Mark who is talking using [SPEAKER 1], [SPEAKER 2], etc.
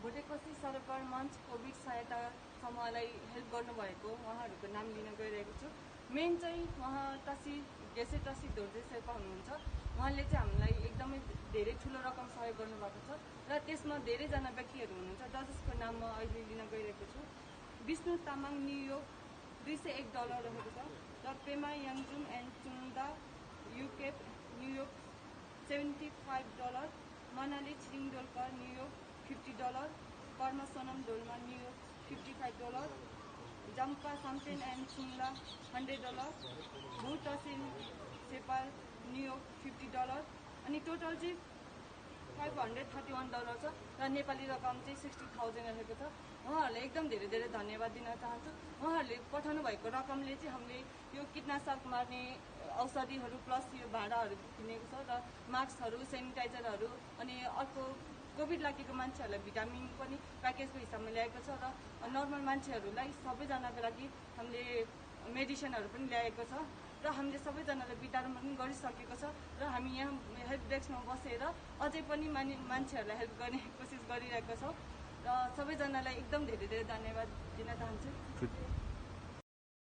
[SPEAKER 1] भोटेकोशी सरकार मञ्च कोभिड सहायता समूहलाई हेल्प गर्नुभएको उहाँहरूको नाम लिन गइरहेको छु। मेन चाहिँ उहाँ गेसे टसी दोर्जे शेर्पा हुनुहुन्छ। उहाँले चाहिँ हामीलाई एकदमै धेरै ठुलो रकम सहयोग गर्नुभएको छ र त्यसमा धेरैजना व्यक्तिहरू हुनुहुन्छ जसको नाम म अहिले लिन गइरहेको छु। विष्णु तामाङ न्युयोर्क $201 रहेको छ र Pema Yangjum and Chungda UK New York $75, Manali Tsering Dolkar New York $50, Karma Sonam Dolma New York $55, Jampa Samten and Chungla $100, भू टसिन सेपाल न्युयोर्क $50 अनि टोटल चाहिँ $531 छ र नेपाली रकम चाहिँ 60,000 रहेको छ। उहाँहरूलाई एकदम धेरै धेरै धन्यवाद दिन चाहन्छु। उहाँहरूले पठाउनु भएको रकमले चाहिँ हामीले यो कीटनाशक मार्ने औषधिहरू प्लस यो भाँडाहरू किनेको छ र मास्कहरू सेनिटाइजरहरू अनि अर्को कोभिड लागेको मान्छेहरूलाई भिटामिन पनि प्याकेजको हिसाबमा ल्याएको छ र नर्मल मान्छेहरूलाई सबैजनाको लागि हामीले मेडिसिनहरू पनि ल्याएको छ र हामीले सबैजनालाई वितरण पनि गरिसकेको छ र हामी यहाँ हेल्प डेस्कमा बसेर अझै पनि मान्छेहरूलाई हेल्प गर्ने कोसिस गरिरहेको छौँ र सबैजनालाई एकदम धेरै धेरै धन्यवाद दिन चाहन्छु।